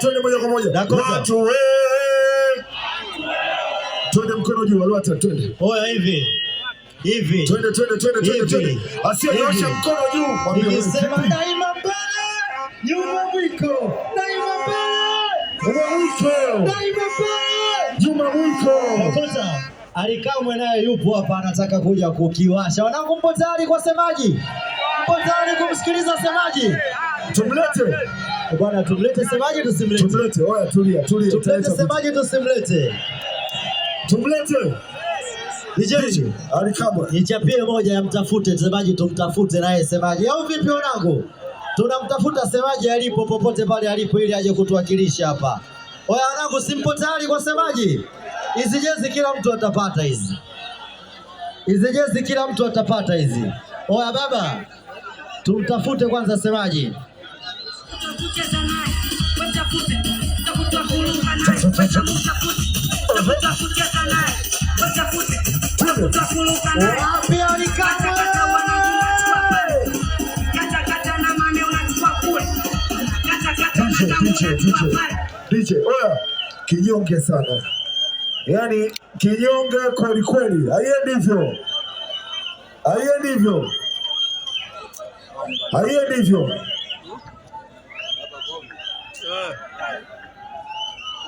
Twende moja kwa moja. Dakota. Watu wewe. Twende mkono juu, Alwata, twende. Oya hivi. Hivi. Twende, twende, twende, twende, Hivi. twende. Asiyenyosha Hivi. mkono juu, mwambie wewe Nikisema vipi? daima mbele, nyuma mwiko. Daima mbele, Nyuma mwiko. daima mbele. Nyuma mwiko. Dakota, Alikamwe naye yupo hapa anataka kuja kukiwasha. Wanangu, mpo tayari kwa semaji? Mpo tayari kumsikiliza semaji? Tumlete. Bwana, tumlete semaji tusimlete? Tumlete. Oya, tulia, tulia. Tumlete Tutaleta vitu. semaji tusimlete? Tumlete. DJ, Alikamwe. nichapie moja ya mtafute semaji, tumtafute naye semaji, au vipi wanangu? Tunamtafuta semaji alipo, popote pale alipo, ili aje kutuwakilisha hapa. Oya wanangu, simpo tayari kwa semaji? Hizi jezi kila mtu atapata hizi, hizi jezi kila mtu atapata hizi. Oya baba, tumtafute kwanza semaji. Wapi Alikamwe? DJ, DJ, DJ. DJ, oya, kinyonge sana. Yaani kinyonge kweli kweli. Haiendi hivyo. Haiendi hivyo. Haiendi hivyo.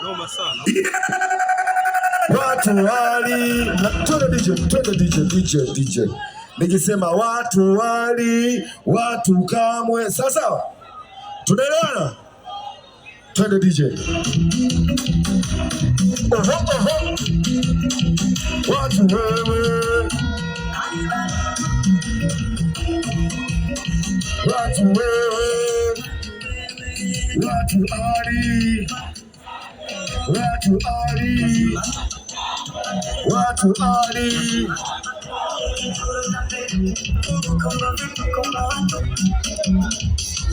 Noma sana. Watu wali twende DJ, twende DJ, DJ, DJ. Nikisema watu wali, watu kamwe. Sawa sawa? Tunaelewana? Twende DJ. Oho, oho. Watu wewe. Watu wewe. Watu ali. Watu ali. Watu ali.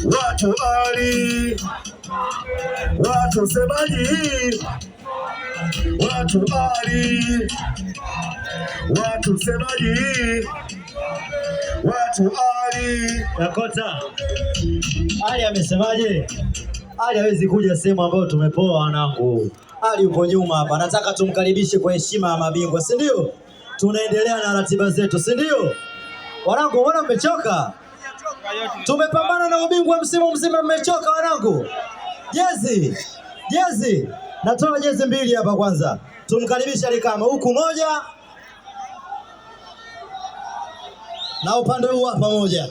Watu ali. Watu semaji. Watu ali. Watu semaji. Watu ali. Dakota, Ali amesemaje? Ali hawezi kuja sehemu ambayo tumepoa wanangu. Ali yupo nyuma hapa, nataka tumkaribishe kwa heshima ya mabingwa, si ndio? Tunaendelea na ratiba zetu, si ndio? Wanangu, mbona mmechoka? Tumepambana na ubingwa msimu mzima, mmechoka wanangu? Jezi, jezi, natoa jezi mbili hapa kwanza. Tumkaribishe Alikamwe huku moja na upande huu hapa moja.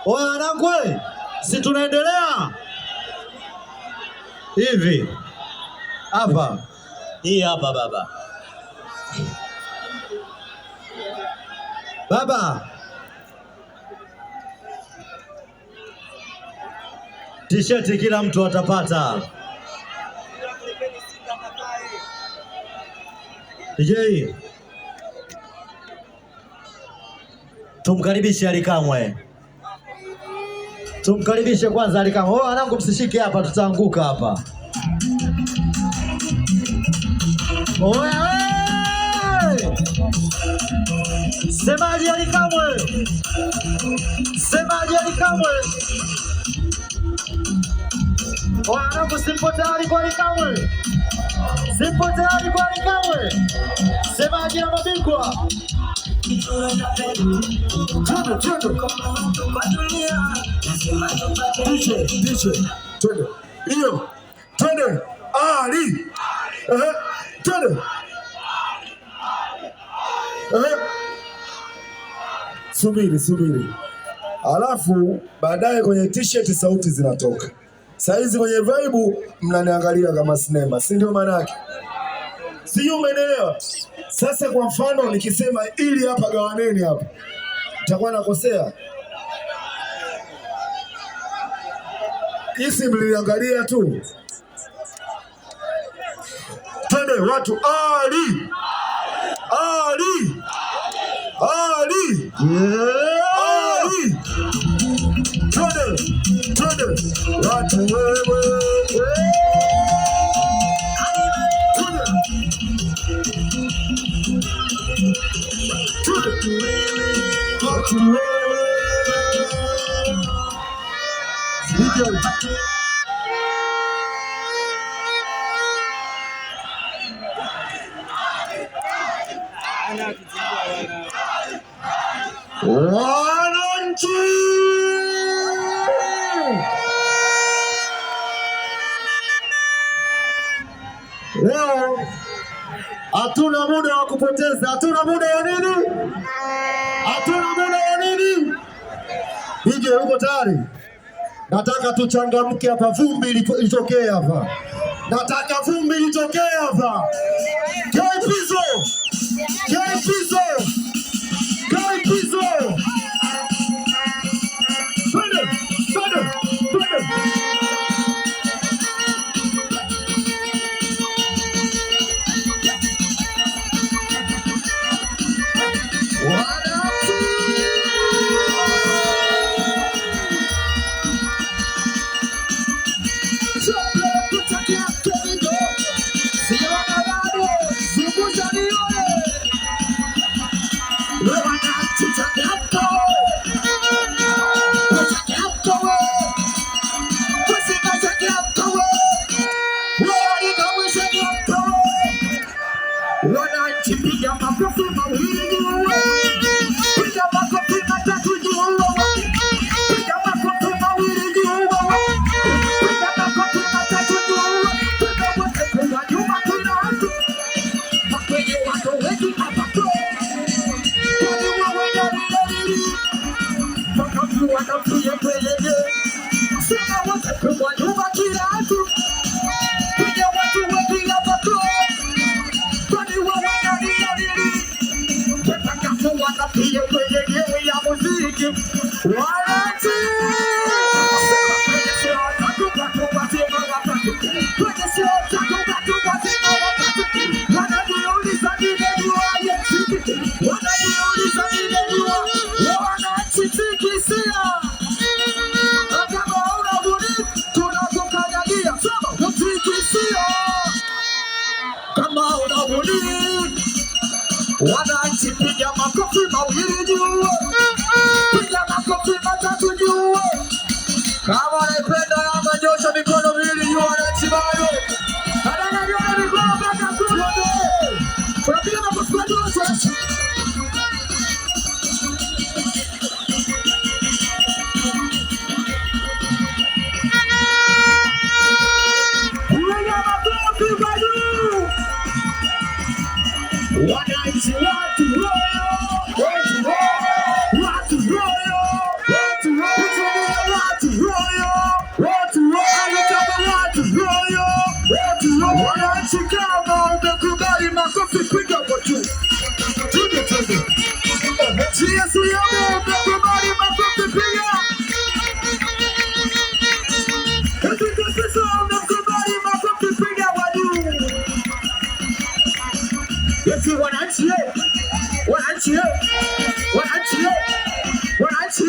Oya wanangu, we, si tunaendelea hivi hapa, hii hapa baba, baba, tisheti kila mtu atapata. DJ, tumkaribishe Alikamwe. Tumkaribishe kwanza Alikamwe. Oh, wanangu msishike hapa, tutaanguka hapa. Oya, we! Semaji Alikamwe, semaji Alikamwe. Wanangu, simpo tayari kwa Alikamwe, simpo tayari kwa Alikamwe. Semaji na mabingwa. Twende, twende. DJ, DJ, twende. Hiyo. Twende. Ali. Ehe. Twende. Ehe. Subiri, subiri. Alafu baadaye kwenye t-shirt sauti zinatoka. Saizi kwenye vibe mnaniangalia kama sinema, si ndio maana yake? Sijui umeelewa? Sasa kwa mfano nikisema ili hapa gawaneni hapa, nitakuwa nakosea? Hisi mliniangalia tu. Twende watu Ali. Ali. Ali. Ali. Twende. Twende. Watu wewe. Twende. Twende. Watu wewe. DJ. Wananchi, leo hatuna muda wa kupoteza, hatuna muda wa nini? Hatuna muda wa nini? DJ, uko tayari? Nataka tuchangamke hapa, vumbi litokee hapa. Nataka vumbi litokee hapa. K-Pizzo! K-Pizzo! K-Pizzo! Twende! Twende! Twende! Wananchi! Wananchi, piga makofi mawili juu, piga makofi matatu juu, piga makofi mawili juu, piga makofi matatu juu, piga wote kwa nyuma kila mtu, kwenye watu wengi hapa kwani wewe nani nani, mpaka wanapiga kelele, sema wote kwa nyuma kila mtu, kwenye watu wengi hapa kwani wewe nani nani, mpaka wanapiga kelele ya muziki. Wananchi, sema kwenye sio tatu watu wazima watatu, kwenye sio tatu watu wazima watatu, wanajiuliza nimejuaje mziki, wanajiuliza nimejua. Wananchi, tikisia kama una ubunifu, tunakukanyagia. Sema tikisia kama una ubunifu. Wananchi, piga makofi mawili juu, piga makofi matatu juu. Kama unaipenda Yanga nyosha mikono miwili juu, wananchi bado. Nataka nione mikono mpaka kule. Tunapiga makofi kwa juu sasa. Piga makofi kwa juu. Wananchi, watu royo, watu royo, watu royo, watu royo, watu royo, watu royo, kama watu royo, watu royo. Wananchi, kama umekubali makofi piga kwa juu. Twende, twende. GSM, umekubali makofi piga. Katika umekubali makofi piga kwa juu. Eti wananchi, wananchi, wananchi, wananchi,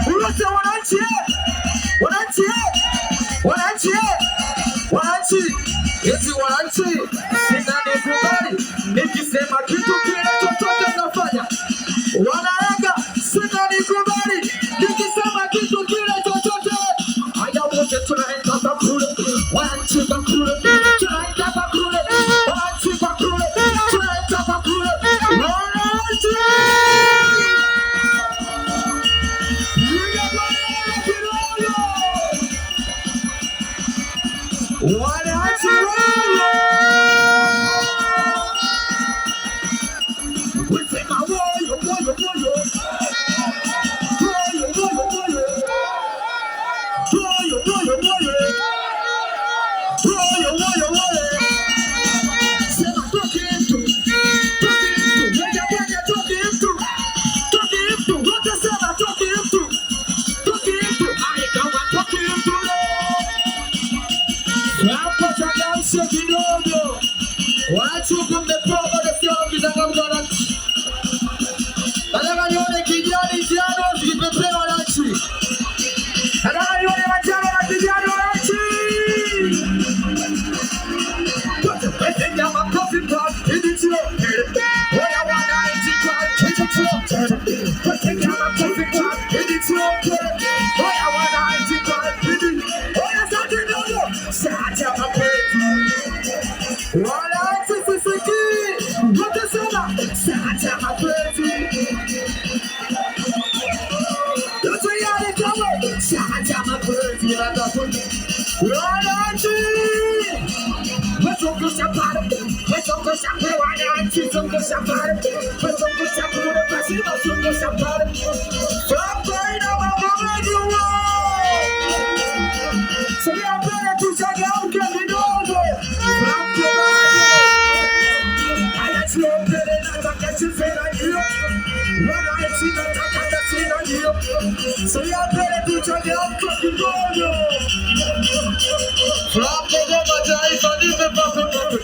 wote wananchi, wananchi, wananchi, wananchi, eti wananchi, sinanikubali nikisema kitu kile chochote nafanya. Wanayanga, sinanikubali nikisema kitu kile chochote. Haya, wote tunaenda bakule, wananchi bakule, tunaenda bakule, wananchi bakule, tunaenda bakule, wananchi. Piga kelele kidogo. Wananchi wewe! Kusema woyo woyo woyo. Woyo woyo woyo. Woyo woyo woyo. Woyo woyo woyo. Sema toki mtu. Toki mtu. Weka weka toki mtu. Toki mtu. Wote sema toki mtu. Toki mtu. Ai kama toki mtu leo. Hapo changamshe kidogo. Wananchi huku mmepoa bado sio mkichangamka wananchi. Nataka nione kijani njano zikipepea wananchi. Nataka nione manjano na kijani wananchi. Piga makofi kwa kijitio. Oya wananchi kwa kijitio. Piga makofi kwa kijitio. Oya wananchi kwa kijitio. Oya sauti ndogo. Sacha mapenzi. Wananchi sisikii. Wananchi, wezungusha pale, wezungusha kule, wananchi, zungusha pale, wezungusha kule, basi wazungusha pale. Hapa ina mambo mengi huo. Sogea mbele tuchangamke kidogo. Hapo bado. Anachiombele nataka sifera hiyo. Wananchi nataka tasina hiyo. Sogea mbele tuchangamke kidogo. Flambo Goma Taifa nipe papo papo.